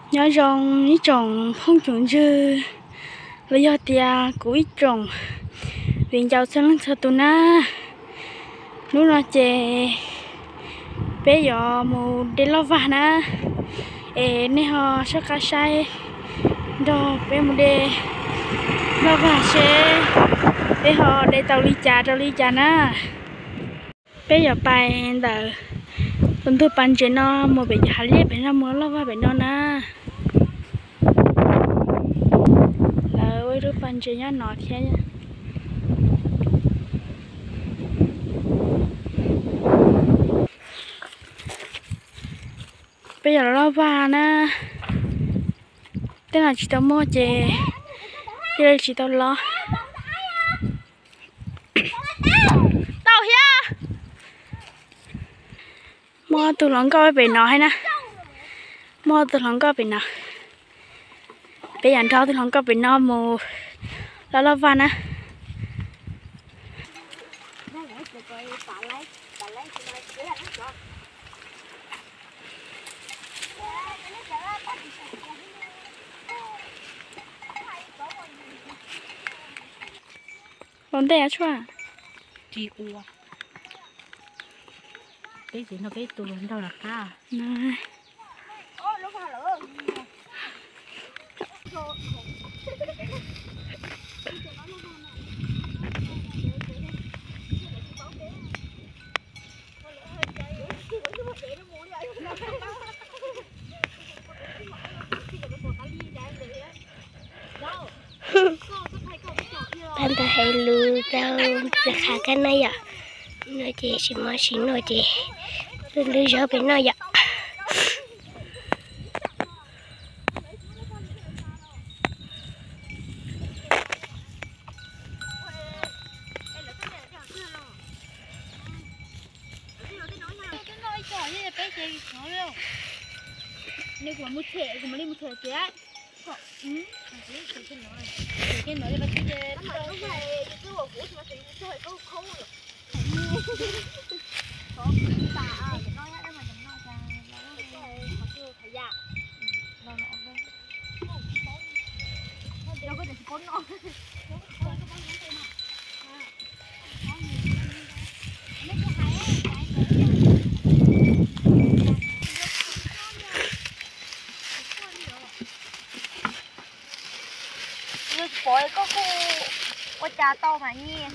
Nyob zoo ib tsoom phooj tsoom ywg los yog tias kuv ib tsoom viv ncaus txhua leej txhua tus na. Hnub no ces peb yuav mus de loj vag na, es nej ho soj qab saib nrog peb mus de loj vag seb peb ho de tau li cas rau li cas na. Peb yuav pais ntawm tus ntug pas ntses no mus pem cov hav liaj pem no mus loj vag pem no na. Lawv ua ib lub pas ntses nyob no thiab. Peb yuav los loj vag na. Tej no tsis tau muaj ces cia li tsis tau los. Tau thiab. Muaj tus hluas nkauj pem no thiab na. Muaj tus hluas nkauj pem no. Peb yuav nrog tus hluas nkauj pem no mus loj loj vag na. Los ntej tshuaj. Tsis ua. Peb tsis nrog peb tus hluas nraug los qab. Pab ntawd hais lus rau txiv qhav kab na yom. No ces tsis mov tsis noj ces lub lub zaub pem no yom. Nws kuv mus them, kuv mam li mus them tiag. Pov koj kuj ua cas tau mas nyiaj.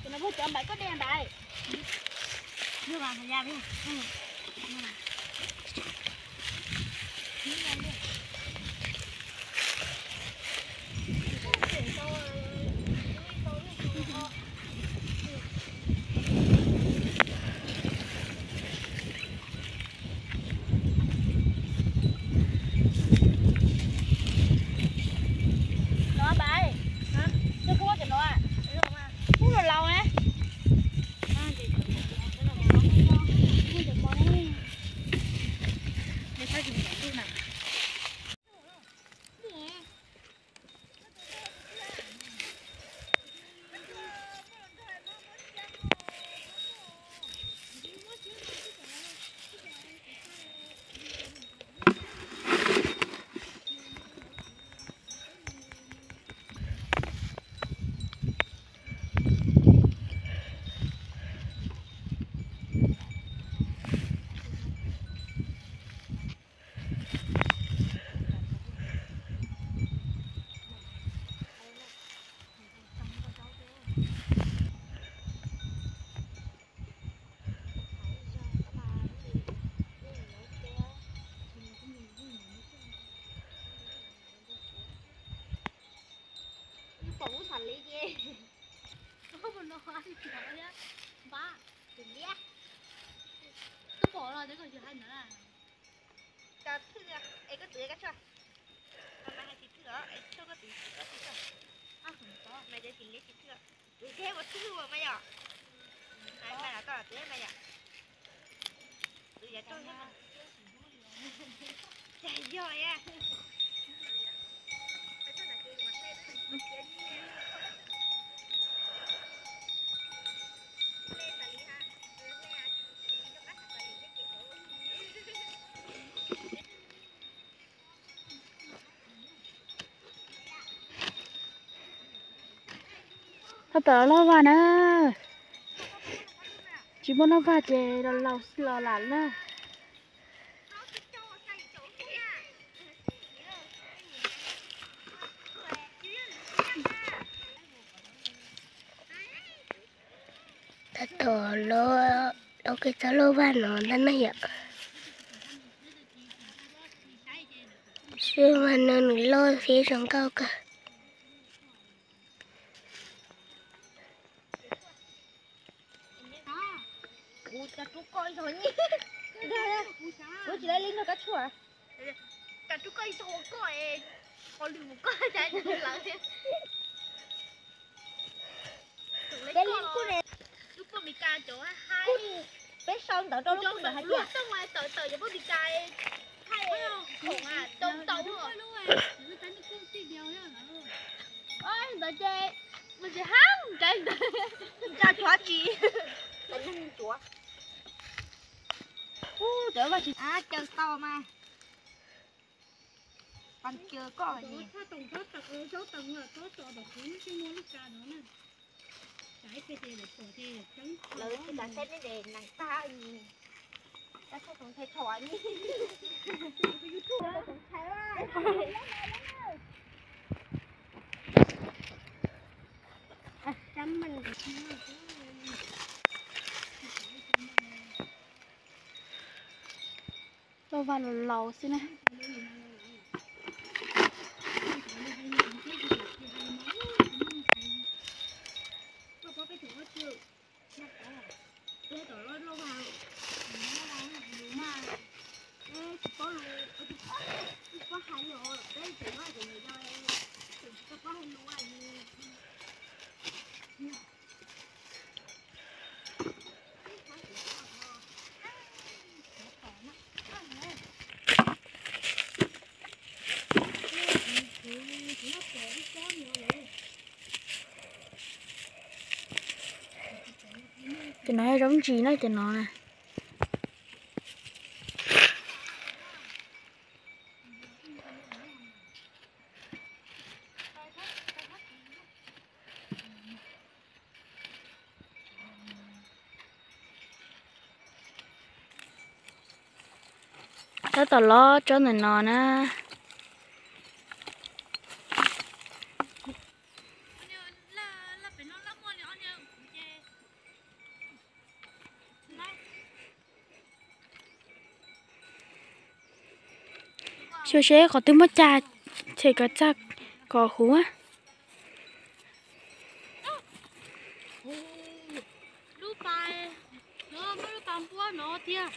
Cov no puas cov npaim koj de npaim? Ub, laus na. Pom lub xas li ces koj mus no thiab npab tus liab. Twb pom los cov koj tsis hais ntawd. Cov thwj es koj txiv koj tshuaj, mas hais tsis thwj os es tshuaj koj txiv koj txiv tshuaj. Tab tom loj vag na, tsis muaj loj vag ces los laus los lam na. Tab tom loj kawg txog loj vag no ntag na yom. Sij hawm no nws loj thiab zoo nkauj kawg. Peb sau ntawv rau lub poj niam hais tias tawm tawm cov poj Meskas thaij khoom tau. Ntawd ces mus tsis hab nrad ntawd. Tsa tsuav tsis. Ub, cov vaj tsis caw tau mas. Pas caw koj ni. Lawv tsis tas teb neb de neeg tag ni. Tag thaij tsoom ntxhais thaum ni. Loj vag los laus xwb na. Cov no yog zaub ntsis na, cov no na. Tab tom lob tsob ntawm no na. Xyuas seb qhov twg muaj cag, ces kov txaj kom huv. Lub pas, muaj lub pas npuab no tiag.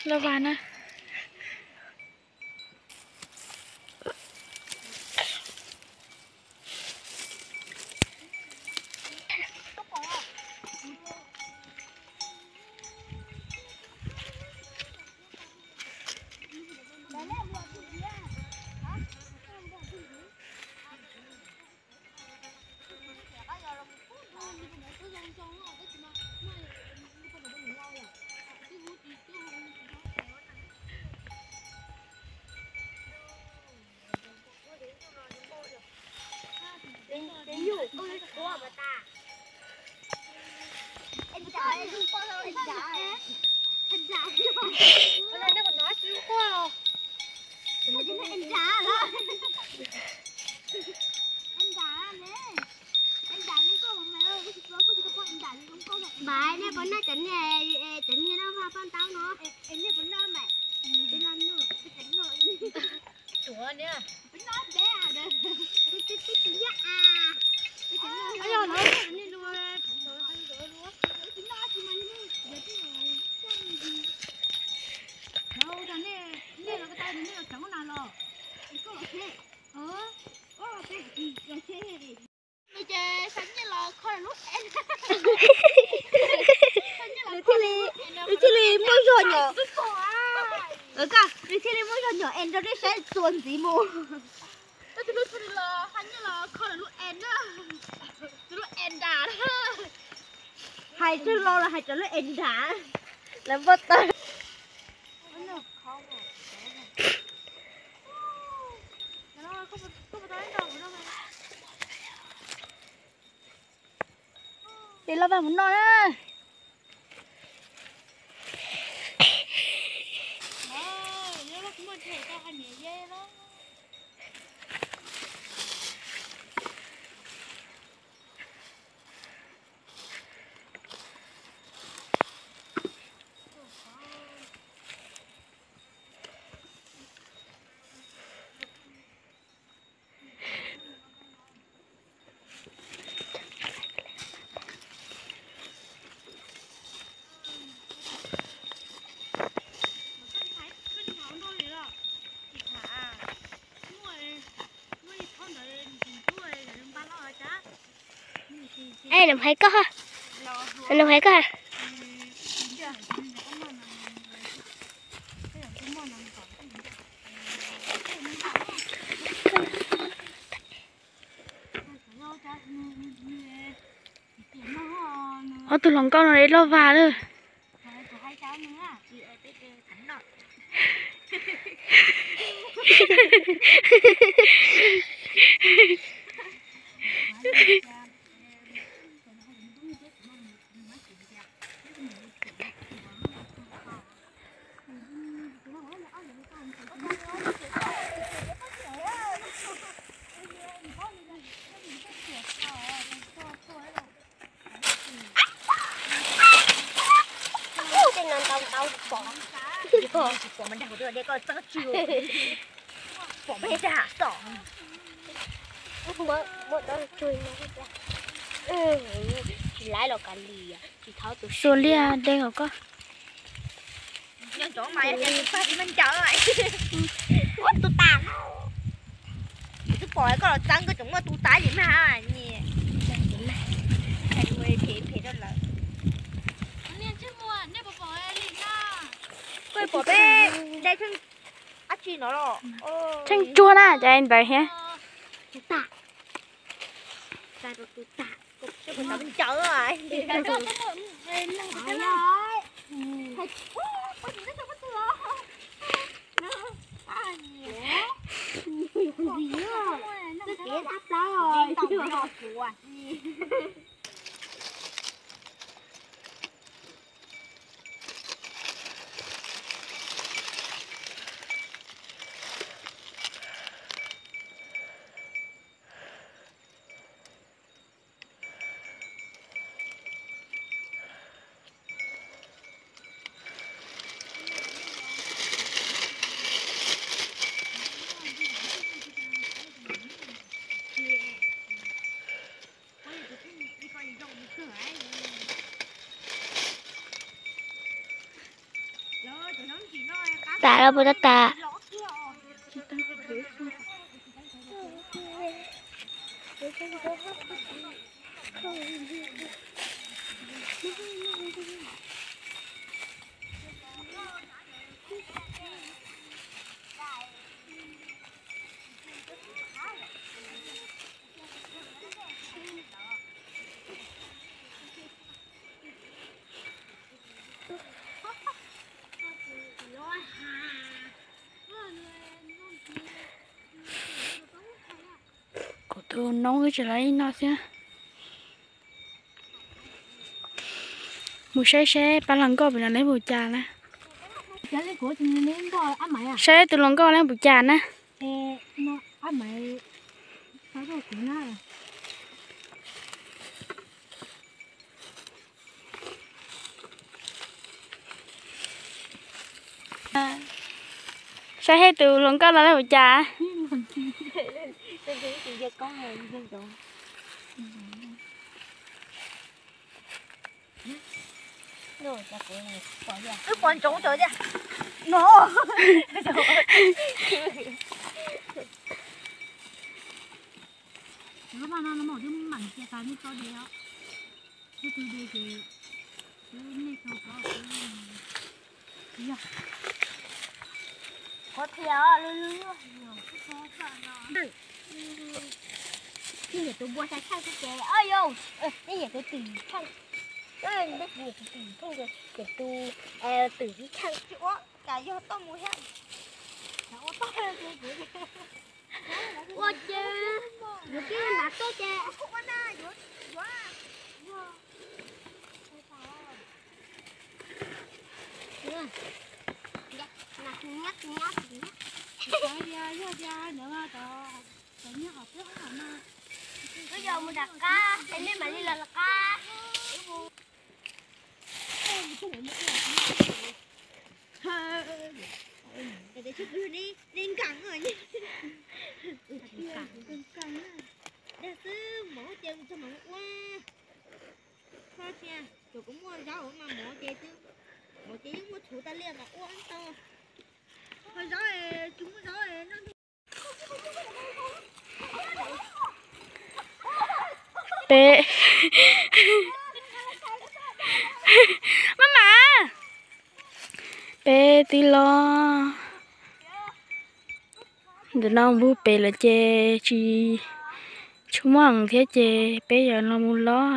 Loj vag na. Bai, nej puas noj cov niag, cov niag loj vag paj ntaub no? Nws thiaj li, nws thiaj li muaj zog nyom, nws thiaj li muaj zog nyom es nrog nej saib txuas ntxiv mus. Hais tsawg lo los hais rau lub es nrad, lawv npaj tawg. Ces loj vag mus noj na. Ê, nws hais koj, nws hais koj. Ob tug hluas nkauj no loj vag lawm. Tej no ntau ntau pom. Yog tsis pom mas dag kuv twb dej koj txeeb tswg. Pom mas dag xwb. Muab dob tswg no, tsis laib los kav liam, tsis thov tus xuas liaj dej hauv koj. Nyob ntsoov mas yog tias tus pag tsis muaj ncaws, ua tus tas. Twb pom koj los txeeb koj tseem muaj tus tas li mas nyias. Phem phem rau lawv. Koj pom peb dej tsheej dab tsi no los? Tsheej tsuag na, cas ntawd thiab. Tus tas. Tus tas. Ncaws. Tas los puas tab tas? Kuv tus noob wb tsis los ib no xwb. Mus saib saib pab hluas nkauj pem no neb puas cas na. Saib tus hluas nkauj neb puas cas na. Saib saib tus hluas nkauj no neb puas cas. Wb pom ntsoov tau tiag no. Lub paj no no mas twb mam cia tas nej tso de os. Twb twb de ces twb nej tso ko. Qhuav thiab lub lub. Nej nyiam tus npua xya tsheej xwb ces, o yau, nej nyiam tus twm tsheej. Nej nyiam tus twm tsheej ces tus twm ib tsheej tsis ua cas yog toj mus thiab. Ua ces yuav kib nram toj ces. Wb yuav mus nram qab es nej mam li los qab. Nej nkees, dag xwb mov ces txog mam ua. Kho thiab, tsuas kuv muaj zaub mas mov ces, mov ces yeej muaj txhuv tas li mas ua tau. Kho zaub, tsis muaj zaub no. Peb, maj mam, peb twb los. Ntawm no mus pem lawm ces tsis tshua muaj heev thiab ces peb yuav los mus los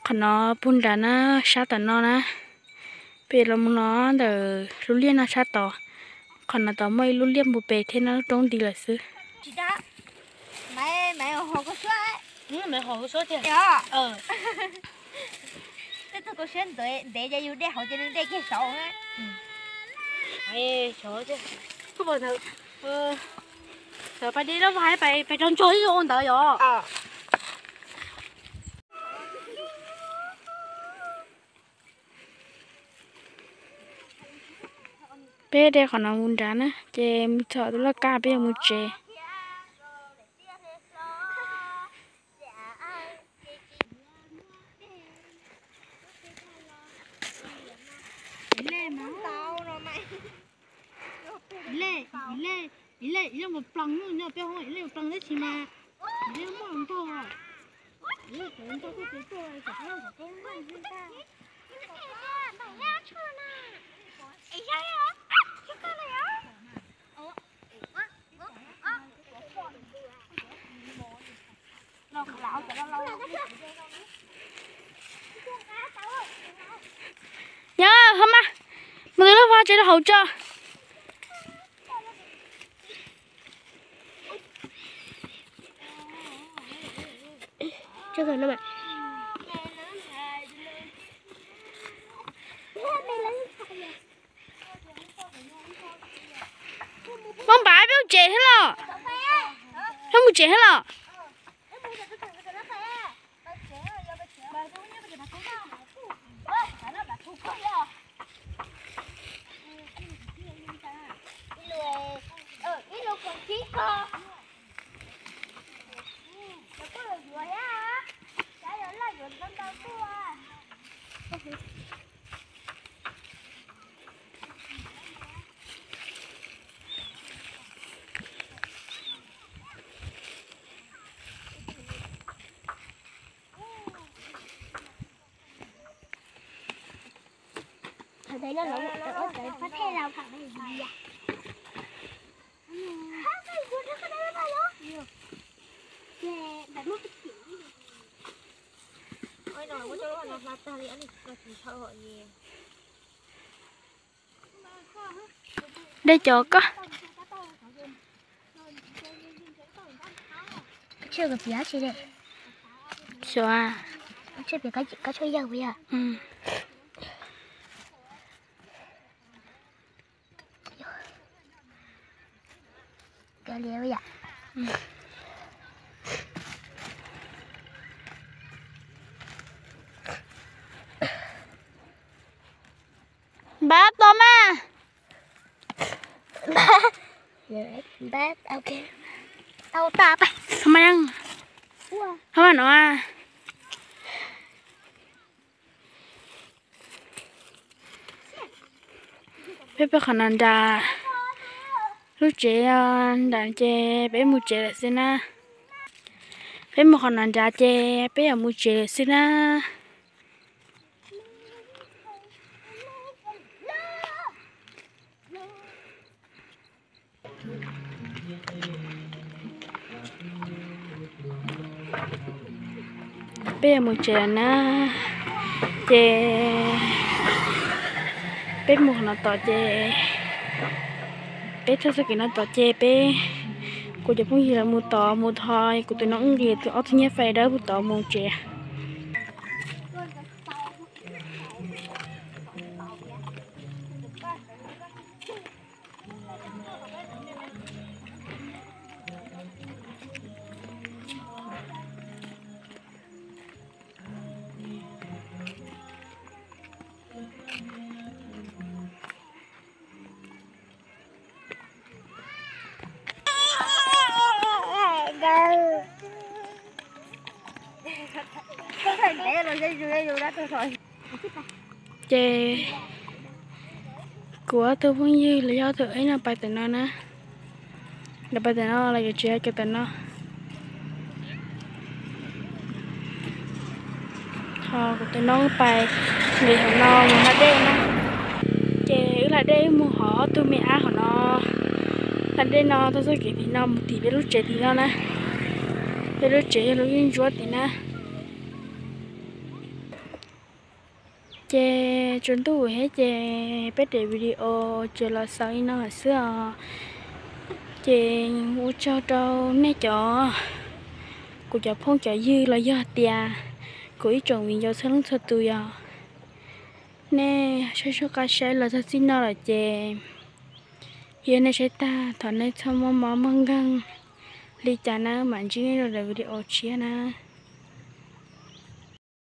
qhov no puag nram na, sab tom no na. Peb los mus no ntawm lub liaj no sab tod. Qhov no tod muaj ib lub liaj mus pem thiab no, lub roob nti lawm xwb. Ntev ces yus dej hauv ces nws dej kiag saud. Pais dej lab vais pais rau ntsoog ua ntawd yom. Peb de qhov no mus nrad na, ces mus txog tus laj kab peb yuav mus tsev. Ib leeg mus ploos, peb hoob ib leeg mus ploos tab sis mas ib leeg muaj nrog, ib leeg muaj nrog tuaj ces tuaj kom peb kom peb. Nyob ho mas, mus tus laj vaj tsev rau hauv tso. Mob npam peb mus tsev thiab los? Peb mus tsev thiab los? Dej cov koj. Xyov. Tshuaj yawg puas yog? Npab tau mas. Npab, npab, tau ke. Tau tas pas. Tau mas, tau mas no. Peb peb qhov no nram lub tsev nram ces peb mus tsev lawm xwb na. Peb mus qhov no nram ces peb yuav mus tsev lawm xwb na. Peb yuav mus tsev lawm na, ces peb mus qhov no tom ces, peb thauj txoj kev no tom ces peb, kuv cov phooj ywg lawv mus tod mus tho, kuv tus no wb nqis tus ob tug nyiaj fais dawb mus tod mus tsev. Ces kuv ob tug phooj ywg los yog ob tug ib no pais tam no na, lawv pais tam no los yuav tsev cov tam no. Ho kuv tus no pais nqis hauv no mus hla dej na. Ces wb hla dej wb mus hov ob tug me ab hauv no. Hla dej no txoj kev tim no mus tim peb lub tsev tim no na. Peb lub tsev yog lub yeeb ntsuab tim na. Ces tsaus ntuj thiab ces peb daim video tsuas los xaus li no lawm xwb os. Ces ua tsaug rau nej cov, kuv cov phooj cov ywg los yog tias kuv ib tsoom viv ncaus txhua leej txhua tus yog nej saib soj qab saib los txog txij no lawm ces yog nej saib tag thov nej txhob muab mob muab nkeeg li cas na, mam ntsib nej rau daim video tshiab na.